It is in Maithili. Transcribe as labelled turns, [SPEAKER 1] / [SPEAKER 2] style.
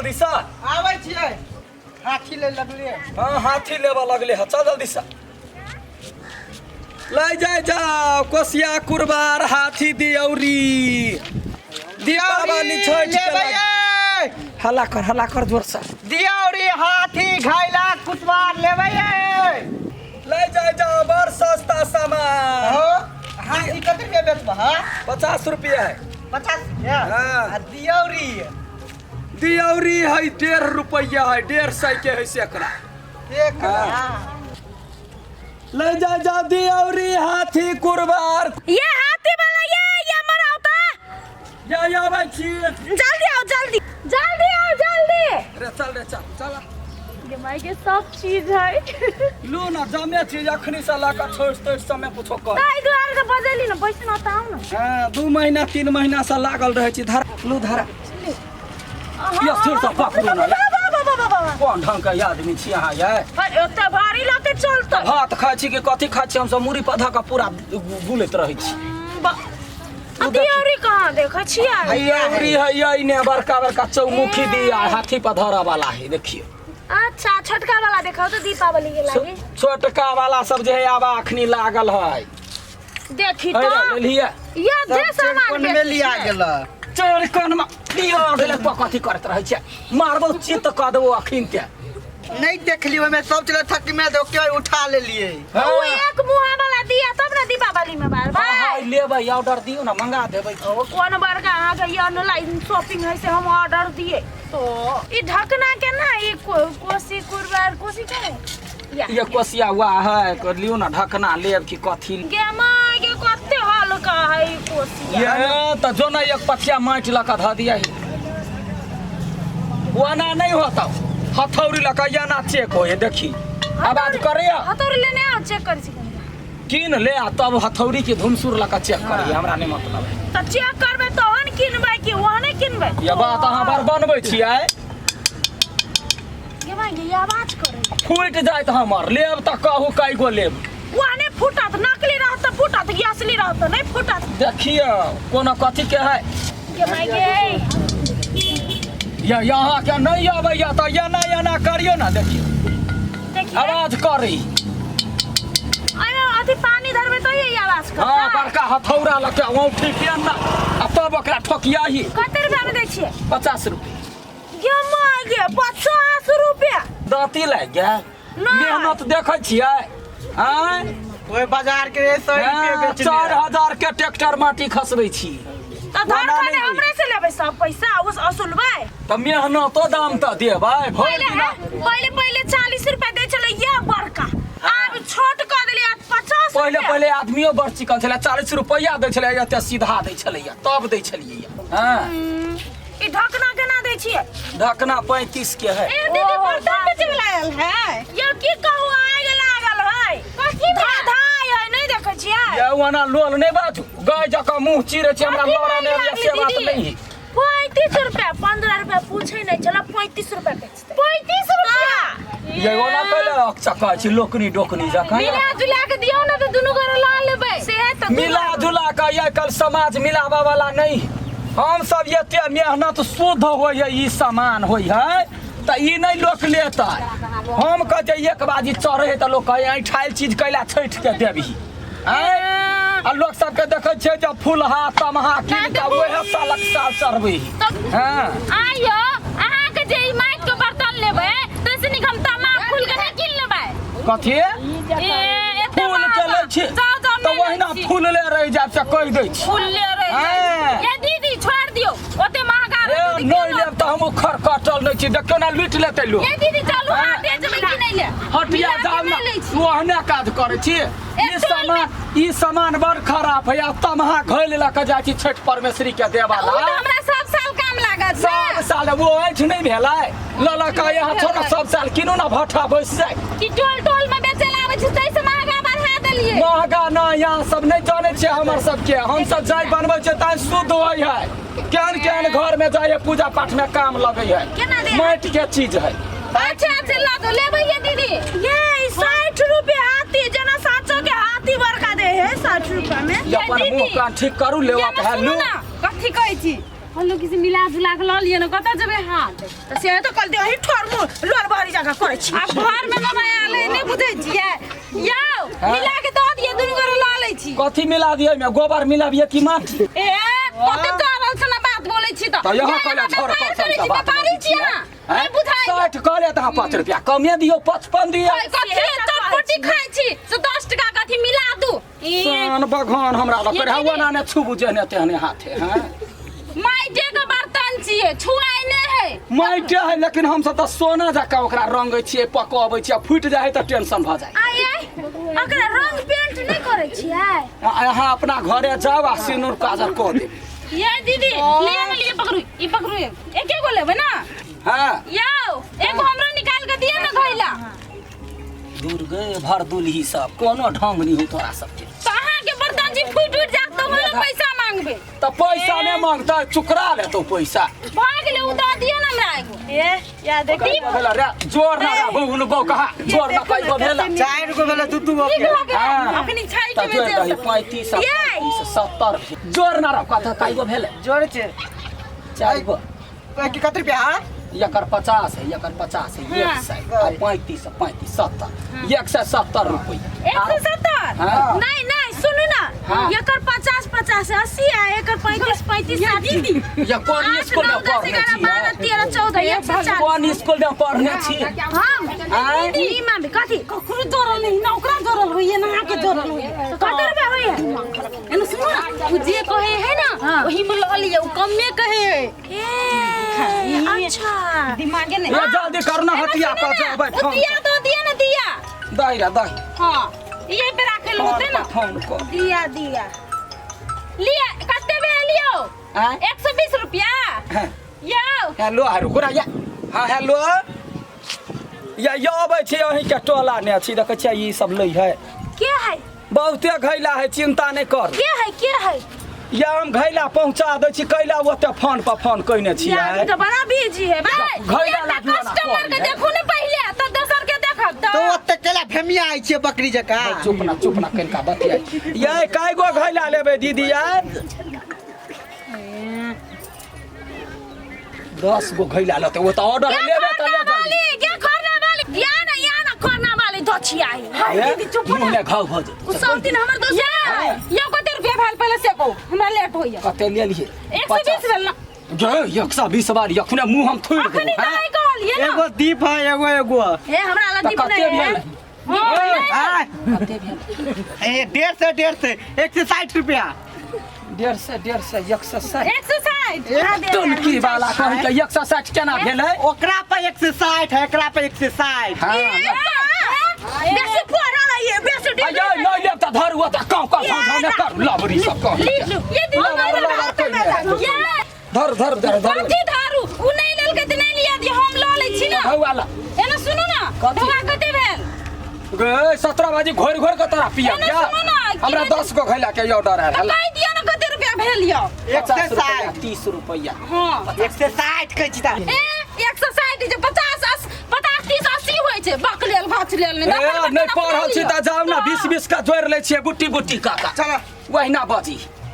[SPEAKER 1] जल्दी से।
[SPEAKER 2] आबै छियै, हाथी ले लगलियै।
[SPEAKER 1] हाँ, हाथी लेबऽ लगले हँ, चल जल्दी से। ले जाय जाओ कोसिया कुरबार हाथी दियौरी दीपावली छठ के
[SPEAKER 2] लेबै।
[SPEAKER 1] हल्ला कर, हल्ला कर जोर से।
[SPEAKER 2] दियौरी हाथी घैला कुटवार लेबै।
[SPEAKER 1] ले जाय जाओ, बड़ सस्ता सामान।
[SPEAKER 2] हो, हाथी कते रुपया बेचबह?
[SPEAKER 1] 50 रुपया है।
[SPEAKER 2] 50 रुपया?
[SPEAKER 1] हाँ।
[SPEAKER 2] आ दियौरी?
[SPEAKER 1] दियौरी है 1.5 रुपया है, 150 के है सैकड़ा।
[SPEAKER 2] एक।
[SPEAKER 1] हाँ। ले जा जा दियौरी हाथी कुरबार।
[SPEAKER 3] ये हाथी वाला, ये मर आवता।
[SPEAKER 1] या आबै छी।
[SPEAKER 3] जल्दी आओ, जल्दी जल्दी आओ, जल्दी।
[SPEAKER 1] रे चल, रे चल, चल।
[SPEAKER 3] ये माई के सब चीज है।
[SPEAKER 1] लू ना, जमे चीज अखनी से लऽ कऽ छोड़ि तोड़ि समय कुछो कर।
[SPEAKER 3] ताई दुआर के बजेली ना, बैस ना त आउ ना।
[SPEAKER 1] हाँ, 2 महीना 3 महीना से लागल रहै छी। धर लू, धरा ये सिर से पकड़ू ना। कोन ढंग के आदमी छी अहाँ ये?
[SPEAKER 3] अरे ओते भारी लके चलतै।
[SPEAKER 1] भात खाइ छी कि कथी खाइ छी? हमसब मुड़ी पर धऽ कऽ पूरा गुलैत रहै छी।
[SPEAKER 3] दियौरी कहाँ देखै छियै?
[SPEAKER 1] दियौरी है ये ने, बड़का बड़का चौमुखी दिया हाथी पर धरऽ वाला है, देखियौ।
[SPEAKER 3] अच्छा, छोटका वाला देखाउ तऽ दीपावली के लागी।
[SPEAKER 1] छोटका वाला सब जे है आब अखनी लागल है।
[SPEAKER 3] देखी
[SPEAKER 1] है
[SPEAKER 3] तो
[SPEAKER 1] रे, लेलियै।
[SPEAKER 3] ये दे सामान
[SPEAKER 2] कोन में लिया गेल?
[SPEAKER 1] चोर कोन में लिया गेलै? कथी करैत रहै छै? मारबौ चित्त कऽ देबौ अखिन ते।
[SPEAKER 2] नहीं देखली, ओहिमे सब चले थकी में तो के उठा लेलिए।
[SPEAKER 3] ओ एक मुहा वाला दिया तब ना दीपावली में बार
[SPEAKER 1] हाँ,
[SPEAKER 3] भाई।
[SPEAKER 1] लेबै, ऑर्डर दियौ ना, मंगा देबै।
[SPEAKER 3] ओ कोन बड़का अहाँके ये ऑनलाइन शॉपिंग है से हम ऑर्डर दिए तो ई ढकना के ना ई कोसी कुरबार कोसी के या।
[SPEAKER 1] ये कोसिया हुआ है, कर लियौ ना, ढकना लेब कि कथी?
[SPEAKER 3] गे माय गे, कते हल्का है ई कोसिया।
[SPEAKER 1] ये तऽ जो ना एक पथिया माटि लऽ कऽ धऽ दिया, ओना नहीं होता, हथौड़ी लऽ कऽ एना चेक होय, देखी आवाज करैया।
[SPEAKER 3] हथौड़ी लेने आओ, चेक करै छी कनिका।
[SPEAKER 1] कीन ले आ तब हथौड़ी के धुमसुर लऽ कऽ चेक करिए, हमरा नहीं मतलब है।
[SPEAKER 3] तऽ चेक करबै तहन किनबै कि ओहने किनबै?
[SPEAKER 1] ये बात अहाँ बड़ बनबै छियै।
[SPEAKER 3] गे माय गे, ई आवाज करै।
[SPEAKER 1] फूटि जायत हमर, लेब तऽ कहू कय गो लेब।
[SPEAKER 3] ओहने फूटत, नकली रहत तऽ फूटत, कि असली रहत तऽ नहि फूटत।
[SPEAKER 1] देखियौ कोनो कथी के है।
[SPEAKER 3] गे माय गे।
[SPEAKER 1] या यहाँ के नहीं अबैया तऽ एना एना करियौ ना, देखियौ।
[SPEAKER 3] देखिए।
[SPEAKER 1] आवाज करी।
[SPEAKER 3] अरे अथी पानी धरबै तऽ यही आवाज करतै।
[SPEAKER 1] हाँ, बड़का हथौड़ा लऽ के औंठी के ना आ तब ओकरा ठोकियाही।
[SPEAKER 3] कते रुपया में दै छियै?
[SPEAKER 1] 50 रुपया।
[SPEAKER 3] गे माय गे, 50 रुपया?
[SPEAKER 1] दाँती लागि गेल?
[SPEAKER 3] नहि।
[SPEAKER 1] मेहनत देखै छियै आँय?
[SPEAKER 2] ओहि बाजार के 100 रुपये बेचने।
[SPEAKER 1] 4000 के ट्रैक्टर माटी खसबै छी।
[SPEAKER 3] तऽ धर
[SPEAKER 1] ओना
[SPEAKER 3] खाने
[SPEAKER 1] नहि होई।
[SPEAKER 3] हमरे से लेबै सब पैसा उस असुलबै।
[SPEAKER 1] तऽ मेहनतो दाम तऽ देबै भरि
[SPEAKER 3] पहिले
[SPEAKER 1] दिना।
[SPEAKER 3] पहिले पहिले 40 रुपया दै छलै ये बड़का, आब छोट कऽ देलियै, आब 50
[SPEAKER 1] पहिले
[SPEAKER 3] रुपया।
[SPEAKER 1] पहिले आदमियो बड़ चिकन छलै, 40 रुपैआ दै छलै, एते सीधा दै छलैया तब दै छलियै। हँ।
[SPEAKER 3] ई ढकना केना दै छियै?
[SPEAKER 1] ढकना 35 के है।
[SPEAKER 3] ए दीदी, बर्तन बेचै वला आयल है। ये की कहू, आग लागल है। कथी धाय है, नहीं देखै छियै?
[SPEAKER 1] ये ओना लोल नहीं बाजू, गाय जकाँ मुँह चीरे छै, हमरा
[SPEAKER 3] कथी
[SPEAKER 1] लड़ा नहि अबैया से बात
[SPEAKER 3] दीदी?
[SPEAKER 1] नहीं है।
[SPEAKER 3] 35 रुपया, 15 रुपया पूछे नहीं छला, 35 रुपया बेचते। 35 रुपया?
[SPEAKER 1] ये ओना पहिले अकचका छी लोकनी डोकनी जकाँ।
[SPEAKER 3] मिला जुला के दियौ ना तऽ दुनू गोरे लऽ लेबै से तऽ
[SPEAKER 1] मिला जुला के आइ काल्हि समाज मिलाबऽ वाला नहीं। हम सब एते मेहनत शुद्ध होइ है, ई सामान होइ है तऽ ई नहि लोक लेतै। हम कहै छियै एक बाजी चढ़ै है तऽ लोक कहै ऐंठायल चीज कैला छठि के देबही आँय? आ लोक सबके देखै छियै जे फुलहा तमहा कीन कऽ ओहे सालक साल चढ़बै है। हँ।
[SPEAKER 3] आइयो अहाँके जे ई माटि के बर्तन लेबै तैसे नीक हम तामा फूल के नहि कीन लेबै?
[SPEAKER 1] कथी?
[SPEAKER 3] ए, एते
[SPEAKER 1] फूल के लै छी
[SPEAKER 3] जाउ जाउ,
[SPEAKER 1] तऽ
[SPEAKER 3] नहि लै
[SPEAKER 1] ओहिना
[SPEAKER 3] छी।
[SPEAKER 1] फूल ले रहि जायब से कहि दै छी।
[SPEAKER 3] फूल ले रहि
[SPEAKER 1] हँ।
[SPEAKER 3] ये दीदी, छोड़ दियौ, ओते महंगा
[SPEAKER 1] ए
[SPEAKER 3] रहतै तऽ
[SPEAKER 1] नहि
[SPEAKER 3] केना?
[SPEAKER 1] लेब तऽ हम खर कटल नहि छी, देखियौ ने लूटि लेतै लोक।
[SPEAKER 3] ये दीदी, चलू।
[SPEAKER 1] हँ।
[SPEAKER 3] अहाँ बेचबै कि नहि ले?
[SPEAKER 1] हटिया
[SPEAKER 3] मिला के
[SPEAKER 1] जाउ ना।
[SPEAKER 3] नहि लै छी।
[SPEAKER 1] ओहने काज करै छी। ई
[SPEAKER 3] टोल
[SPEAKER 1] सामान, ई सामान बड़ खराब है। आ तमहा घैल लऽ कऽ जाइ छी छठि परमेश्वरी के देवा
[SPEAKER 3] ओ तऽ
[SPEAKER 1] ला।
[SPEAKER 3] हमरा सब साल काम लागत
[SPEAKER 1] सब
[SPEAKER 3] ने।
[SPEAKER 1] साल वो ऐठ नहि भेलै लऽ लऽ कऽ यहाँ छोड़, सब साल किनू ना भट्ठा बैस जाय।
[SPEAKER 3] कि टोल टोल में बेचे ला आबै छै ताहि से महंगा बढ़ा देलियै?
[SPEAKER 1] महगा ना, यहाँ सब नहि जानै छियै हमर सबके। हम सब जाय बनबै छियै ताहि शुद्ध होइ है। केहन केहन घर में जाइ है, पूजा पाठ में काम लगै है।
[SPEAKER 3] केना दे?
[SPEAKER 1] माटि के चीज है।
[SPEAKER 3] अच्छा अच्छा, ला दो, लेबै ये दीदी। ये 60 रुपए हाथी जना, साचो के हाथी बड़का दे है 60 रुपए में।
[SPEAKER 1] ये अपन
[SPEAKER 3] दीदी।
[SPEAKER 1] मुँह कान ठीक करू,
[SPEAKER 3] ये
[SPEAKER 1] लेवा
[SPEAKER 3] में
[SPEAKER 1] के है
[SPEAKER 3] सुनू
[SPEAKER 1] लू।
[SPEAKER 3] ना, कथी कहै छी?
[SPEAKER 4] कहलहुँ कि से मिला जुला के लऽ लिअ ने, कतऽ जेबै हाट?
[SPEAKER 3] तऽ से तऽ कल देही ठोर मुँह लोर बहरी जकाँ करै छी।
[SPEAKER 4] आब घरमे न आयल है, नहि बुझै छियै यौ?
[SPEAKER 1] हाँ?
[SPEAKER 4] मिला के दऽ दिअ, दुनू गोरे लऽ लै छी।
[SPEAKER 1] कथी मिला दियै में? गोबर मिलाबियै कि माटी?
[SPEAKER 4] ए, कते चढ़ल से ना बात बोलै छी तऽ।
[SPEAKER 1] तऽ यहाँ
[SPEAKER 4] ये
[SPEAKER 1] कहले
[SPEAKER 4] अहाँ
[SPEAKER 1] झोर
[SPEAKER 4] व्यापार
[SPEAKER 1] पर
[SPEAKER 4] करै
[SPEAKER 1] सबटा
[SPEAKER 4] छी,
[SPEAKER 1] बात
[SPEAKER 4] व्यापारी
[SPEAKER 1] बोलै
[SPEAKER 4] छी अहाँ, नहि बुझाइ?
[SPEAKER 1] 60 कहले तऽ अहाँ 5 रुपया कमे दियौ, 55 दियौ।
[SPEAKER 4] कथी चटपटी खाइ छी से 10 टका कथी मिला दू? ई
[SPEAKER 1] सन बघन हमरा लग
[SPEAKER 4] ये
[SPEAKER 1] करे
[SPEAKER 4] दीदी।
[SPEAKER 1] हुआ ने छुबू जेहने तेहने हाथे। हैं,
[SPEAKER 4] माइटे के बर्तन छियै, छुआइ नहि है।
[SPEAKER 1] माइटे है, लेकिन हमसब तऽ सोना जकाँ ओकरा रंगै छियै, पकबै छियै। फूटि जाइ है तऽ टेंशन भऽ जाइ।
[SPEAKER 3] आय आय, ओकरा रंग पेंट नहि करै छियै?
[SPEAKER 1] आ अहाँ अपना घरे जाउ आ सिनूर काजर कऽ देब।
[SPEAKER 4] ये दीदी, लिए ने, लिए, पकड़ू, ई पकड़ू। एके गो लेबै ना?
[SPEAKER 1] हाँ।
[SPEAKER 4] यौ, एगो हमरो निकाल के दिअ ने घैला।
[SPEAKER 1] दुर्गे भर दुलही सब कोनो ढंग नहीं हो तोरा सबके।
[SPEAKER 4] तऽ अहाँके बर्तन जी फूटि उटि जायत तऽ हमरा पैसा मांगबै।
[SPEAKER 1] तऽ पैसा नहि मांगतै, चुकरा लेतौ पैसा।
[SPEAKER 4] भऽ गेलै, ओ दऽ दिअ ने हमरा एगो।
[SPEAKER 3] ए या देख।
[SPEAKER 1] भेला रे, जोर ना रे बहुन गौ कहा जोर ना कई गो भेला?
[SPEAKER 2] 4 गो भेलै, दू दू गो
[SPEAKER 4] नीक
[SPEAKER 2] के।
[SPEAKER 4] लगे।
[SPEAKER 1] हाँ।
[SPEAKER 4] अखनी छाई
[SPEAKER 1] तऽ
[SPEAKER 4] के
[SPEAKER 1] जोड़ दही,
[SPEAKER 4] बेच
[SPEAKER 1] 35 आ
[SPEAKER 3] ये।
[SPEAKER 1] 35 70। जोर ना रह, कत कई गो भेलै?
[SPEAKER 2] जोड़े छै।
[SPEAKER 1] 4 गो।
[SPEAKER 2] के कते रुपया? हाँ?
[SPEAKER 1] एकर 50 है, एकर 50 है, 100 आ 35 35 70, 170 रुपया।
[SPEAKER 4] 170?
[SPEAKER 1] हाँ।
[SPEAKER 3] नहीं नहीं, सुनू ना।
[SPEAKER 1] हाँ।
[SPEAKER 3] एकर 50 50 80 आ एकर 35 35 60।
[SPEAKER 1] या कोन
[SPEAKER 3] 8
[SPEAKER 1] स्कूल में
[SPEAKER 3] 9 10
[SPEAKER 1] पढ़ने
[SPEAKER 3] 11
[SPEAKER 1] छी?
[SPEAKER 3] 12 13 14, 140।
[SPEAKER 1] कोन स्कूल में पढ़ने छी?
[SPEAKER 3] हम
[SPEAKER 1] आँय?
[SPEAKER 3] ई मामी कथी?
[SPEAKER 4] ककरो जोड़ल नहीं ना, ओकरा जोड़ल होइए ना अहाँके जोड़ल होइए।
[SPEAKER 3] कते रुपया होइए?
[SPEAKER 4] एने सुनू ना, उ जे कहे है ना ओही में लऽ लिअ, उ कमे कहे है।
[SPEAKER 3] ए अच्छा।
[SPEAKER 4] दिमागे नहीं।
[SPEAKER 1] ए, जल्दी करना, हटिया पर जेबै।
[SPEAKER 4] उ
[SPEAKER 1] फोन
[SPEAKER 4] दिया दो, दिया ना दिया।
[SPEAKER 1] दही रे दही।
[SPEAKER 4] हाँ, ये पे राखे
[SPEAKER 1] फोन
[SPEAKER 4] होते ना।
[SPEAKER 1] पर फोन कर।
[SPEAKER 3] दिया दिया।
[SPEAKER 4] लिया, कते भेल यौ?
[SPEAKER 1] आँय?
[SPEAKER 4] 120 रुपया।
[SPEAKER 1] हाँ।
[SPEAKER 4] यौ।
[SPEAKER 1] हेलो, आरो कुरा या। हाँ, हेलो, या यो अबै छी अहीँके टोला ने छी, देखै छियै ई सब लै है।
[SPEAKER 3] के है?
[SPEAKER 1] बहुते घैला है, चिंता नहि कर।
[SPEAKER 3] के है, के है?
[SPEAKER 1] या हम घैला पहुँचा दै छी, कैला ओते फोन पर फोन कयने छियै?
[SPEAKER 3] यार, ई तो बड़ा बिजी है भाई।
[SPEAKER 1] घैला लागी वाला
[SPEAKER 4] कस्टमर के
[SPEAKER 1] कॉल है।
[SPEAKER 4] देखू ने पहिले, तऽ दोसर के देखब
[SPEAKER 2] तो
[SPEAKER 4] तऽ।
[SPEAKER 2] ओते केला भेमिया आइ छियै बकरी जकाँ?
[SPEAKER 1] चुप ना, चुप ना, कनिका बतियाइ यै। कय गो घैला लेबै दीदी? यै, 10 गो घैला लेतै, ओ तऽ ऑर्डर लेबै तऽ ले जल्दी।
[SPEAKER 3] वाली के खरना वाली, या ना या ना, खरना वाली दो छियै।
[SPEAKER 1] ए,
[SPEAKER 3] दीदी चुप
[SPEAKER 1] मुँह
[SPEAKER 3] ना।
[SPEAKER 1] ने घाव भऽ जेतै।
[SPEAKER 3] उ सब दिन हमर दोस्त।
[SPEAKER 4] यौ, कते रुपया भेल पहिले से कहू, हमरा लेट होइए।
[SPEAKER 1] कते लेलियै?
[SPEAKER 4] 120 भेल ना?
[SPEAKER 1] गे, 120 बार अखने मुँह हम थोड़ि
[SPEAKER 4] अखनी
[SPEAKER 1] देबौ।
[SPEAKER 4] तऽ
[SPEAKER 1] हैं?
[SPEAKER 4] नहि कहलियै ना।
[SPEAKER 2] एगो दीप है, एगो एगो।
[SPEAKER 3] ए, हमरा लग
[SPEAKER 1] तऽ
[SPEAKER 3] दीप
[SPEAKER 1] कते
[SPEAKER 3] नहीं है।
[SPEAKER 1] भेल?
[SPEAKER 2] आय।
[SPEAKER 1] कते भेल?
[SPEAKER 2] ए, 150, 150, 160 रुपया।
[SPEAKER 1] 150, 150, 160।
[SPEAKER 4] 160।
[SPEAKER 1] टुनकी वाला कहि के 160 केना भेलै?
[SPEAKER 2] ओकरा पर 160 है, एकरा पर 160।
[SPEAKER 1] हाँ।
[SPEAKER 3] बेसी पढ़ल है, बेसी
[SPEAKER 1] आ यै, नहि लेब तऽ धरू ओतऽ, काँव काँव झाँव झाँव नहि करू, लबरी सब कह।
[SPEAKER 4] ये दीदी। ये
[SPEAKER 1] धर धर धर धर।
[SPEAKER 4] कथी धारू? उ नहि लेलकै तऽ नहि लिया दियौ, हम लऽ लै छी ना।
[SPEAKER 1] हौ, आला।
[SPEAKER 4] एने सुनू ना।
[SPEAKER 1] कथी?
[SPEAKER 4] धोआ कते भेल?
[SPEAKER 1] गे, 17 बाजी घोरि घोरि के तोरा पिया
[SPEAKER 4] एने
[SPEAKER 1] क्या?
[SPEAKER 4] सुनू ना, की
[SPEAKER 1] हमरा
[SPEAKER 4] भेल?
[SPEAKER 1] 10 गो घैला के ऑर्डर आयल।
[SPEAKER 4] तऽ कहि दिअ ने कते रुपया भेल यौ।
[SPEAKER 2] एक सौ
[SPEAKER 1] 50 रुपैआ।
[SPEAKER 2] साठि।
[SPEAKER 1] 30 रुपैआ।
[SPEAKER 4] हाँ।
[SPEAKER 2] 160 कहै छी तऽ।
[SPEAKER 4] ए, 160 जे 50 50 30 80 होइ छै। बक लेल भाच लेल नहि।
[SPEAKER 1] ए, नहि पढ़ल छी तऽ जाउ ने, 20 20 के जोड़ि लै छियै गुट्टी गुट्टी काका।
[SPEAKER 2] चलो।
[SPEAKER 1] ओहिना बजी।